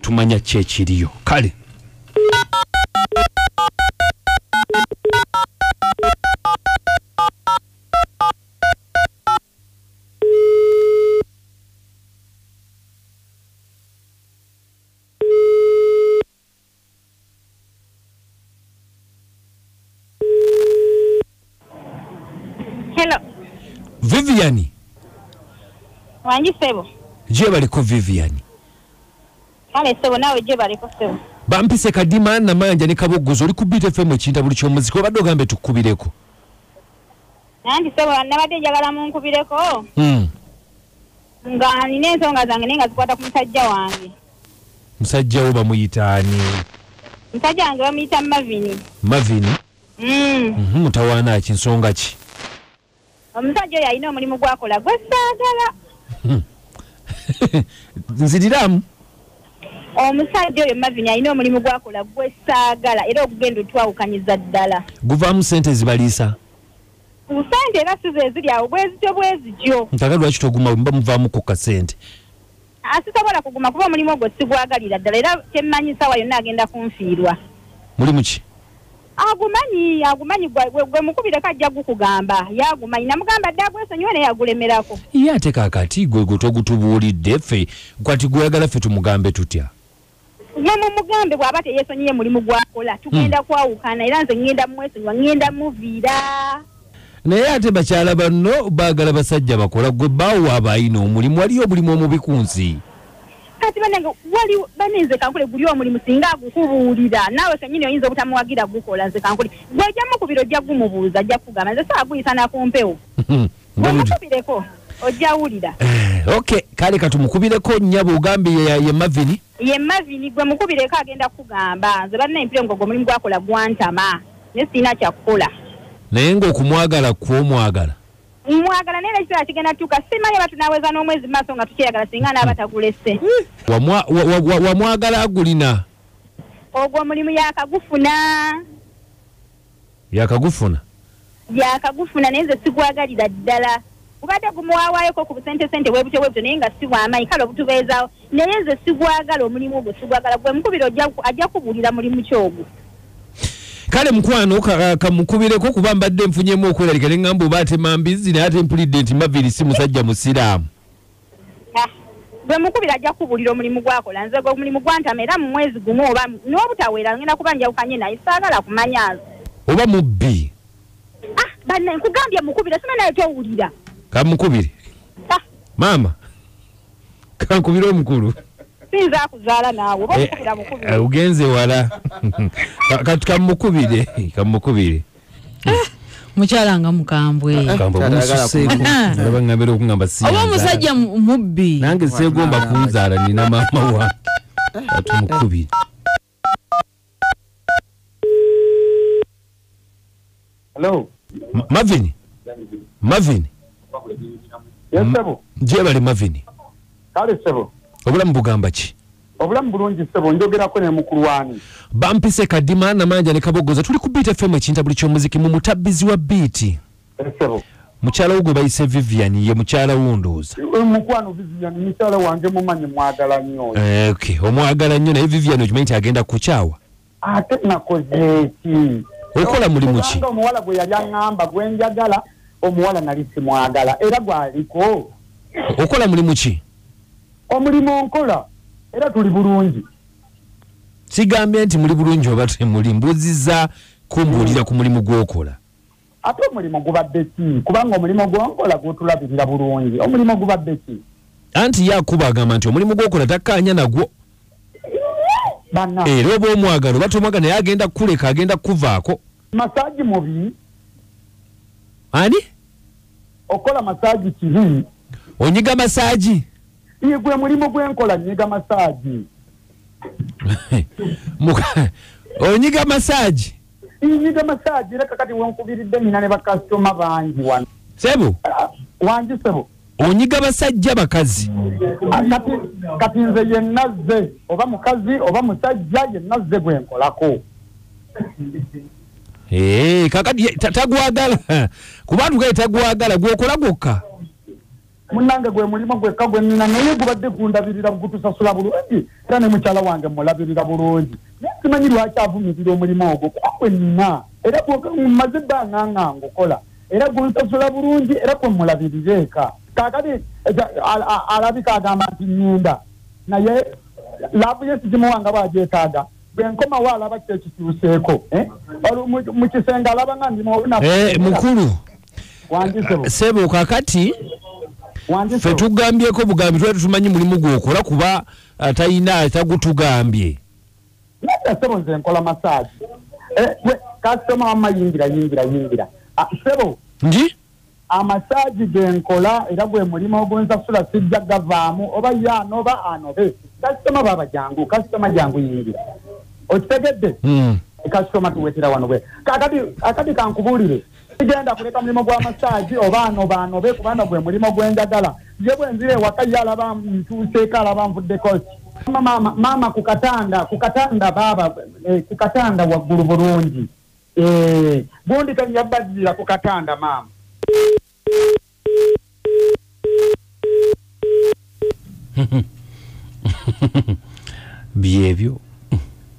Tumanya ki ekiriyo. Kale Hello. Vivian. Wangi sebo. Je baliko Vivian. Kale sebo nawe je baliko sebo. Bampise Kadima na Manja ne Kabogozo oli ku Beat FM ekinta buli ky'omuziki obadde ogambe tukubireko. Nandi sebo nabadde njagala munkubireko. Nga nina ensonga zange naye nga zikwata ku musajja wange. Musajja wo bamuyita ani? Musajja wange bamuyita Mavini. Mavini? Mutawaana ki nsonga ki? Omusajja oyo alina omulimu gwakola gwe saagala. Nziriramu. Omusajja oyo Mavini alina omulimu gwakola gwe saagala era ogugenda otwawukanyiza ddala. Guvaamu ssente zibaliisa? Ssente era si ze ziri awo bwezityo bwezityo. Ntaka lwaki toguma mba muvaamu ku kasente? Sisobola kuguma kuba omulimu ogwo sigwagalira ddala era kyemmanyi ssaawa yonna agenda kunfiirwa. Mulimu ki? Agumanyi gwe mukubireko ajja gukugamba. Yagumanyi namugamba dda agwesonyiwe naye agulemerako. Ye ate kaakati gwe gwe togutubuulidde ffe kwati gweyagala ffe tumugambe tutya? Gwe mumugambe bw'aba teyeesonyiye mulimu gwakola tugenda kwawukana era nze ngenda mwesonyiwa ngenda muviira. Naye ate bakyala banno baagala basajja bakola gwe bbaawo aba ayina omulimu waliyo omulimu omubi ku nsi. Kati bannange wali banenze kankule guli omulimu singa agukubuulira naawe kennyini oyinza obutamuwagira gukola nze kankule gwe ojja mukubira ojja gumubuuza ajja kugamba nze saaguyisa na ku mpewo. Mukubireko ojja wulira. Okay, kale katumukubireko nnyabo ogambe ye Mavini. Ye Mavini gwe mukubireko agenda kugamba nze banna empire ngo omulimu gwakola gwantama naye sirina kyakukola. Naye ng'okumwagala kw'omwagala. Mwagala naye ekiseera kigenda tuuka simanyi oba tunaaweza n'omwezi maaso nga tukyeyagala singa n'aba tagulese. Wamwagala agulina? Ogwo omulimu yakagufuna. Yakagufuna? Yakagufuna naye nze sigwagalira ddala. Gubadde gumuwawaayoko ku busente sente bwe butyo bwe butyo naye nga si bw'amaanyi kale obutubeezaawo naye nze sigwagala omulimu ogwo sigwagala gwe mukubira ajja kubuulira mulimu ki ogwo. Kale mukwano kamukubireko kuba mbadde nfunyemu okweralika ne ŋŋamba oba atema mbizzi naye ate mpulidde nti Mavini si musajja musiraamu. Gwe mukubira ajja kubuulira omulimu gwakola nze gwe omulimu gwantama era mu mwezi gumu oba n'obutaweera ngenda kuba njawukanye naye saagala kumanya nze. Oba mubbi? Banne nkugambye mukubire simanyi naye towulira. Kamukubire? Maama kankubire omukulu. Sinza akuzaala naawe oba omukubira mukubire. Ugenze wala. Kati kamukubire kamukubire. Mukyala nga mukambwe. Mukambwe mususeeko. Ndaba ngambira okungamba si. Oba omusajja mubbi. Nange seegomba kunzaala nina maama wange. Katumukubire. Hello. Mavini. Mavini. Yes sebo. Jebale Mavini. Kale sebo. Obulamu bugamba ki? Obulamu bulungi sebo njogerako ne mukulu wani. Bampise Kadima na Manja ne Kabogoza tuli ku Beat FM ekinta buli ky'omuziki mu mutabbizi wa Beat. Sebo. Mukyala wo gwe bayise Vivian ye mukyala wo ndowooza. Mukwano Vivian mukyala wange mumanyi mwagala nnyo. Okay, omwagala nnyo naye Vivian okimanyi nti agenda kukyawa. Ate nakoze ki? Okola mulimu ki? Omuwala gwe yali aŋŋamba gwe njagala omuwala nali simwagala era gwaliko. Okola mulimu ki? Omulimu nkola era tuli bulungi. Sigambye nti muli bulungi oba temuli mbuuzizza kumbuulira ku mulimu gw'okola. Ate omulimu gubadde ki? Kubanga omulimu gw'onkola gw'otulabirira bulungi. Omulimu gubadde ki? Anti Yakuba agamba nti omulimu gw'okola takkaanya nagwo. Banna. Era oba omwagala oba tomwagala naye agenda kukuleka agenda kukuvaako. Masaagi mubi. Ani? Okola masaagi kibi. Onyiga masaagi? Iye gwe mulimu gwenkola nyiga masaagi. Onyiga masaagi? Nyiga masaagi era kakati wenkubiridde nina ne bakasitoma bangi wano. Sebo? Wangi sebo. Onyiga basajja bakazi? Kati nze yenna zze oba mukazi oba musajja yenna zze gwenkolako. Kakati tagwagala. Kubantu kale tagwagala gwokola gwokka. Munnange gwe mulimu gwekka gwe nnina, naye gubadde gundabirira, gutusasula bulungi, era ne mukyala wange mulabirira bulungi. Naye simanyi lwaki avumirira omulimu ogwo, kuba gwe nnina, era mmaze ebbanga nga ngukola, era gunsasula bulungi, era gwe mulabirira eka. Kaakati alabika agamba nti nnyenda, naye laavu ye sigimuwa nga bw'agyetaaga. Bwe nkomawo alaba ki ekikyuseeko, mu kisenge alaba nga ndi mukulu sebo. Kakati ffe tugambyeko bugambi, twali tumanyi mulimu gwokola, kuba talina tagutugambye. Nedda sebo, nze nkola massage. Kasitoma wamma, yingira yingira yingira. Sebo ngi amassage ge nkola, era gwe mulimu ogunsasula, sijja gavaamu, oba ye anoba anobe. Kasitoma baaba jangu, kasitoma jangu, yingira. Okitegedde? Kasitoma tuwetera wano bwe kakati. Akati kankubuulire, sigenda kuleka mulimu gwa massage, oba anoba anobe, kubanga gwe mulimu gwenjagala. Ye bwe nzira ewaka, ye alaba ntuuseeko, alaba nvuddeko ki. Mama, mama, ku katanda, ku katanda baaba, ku katanda waggulu bulungi. Gundi tanyabadira ku katanda maama. Byebyo.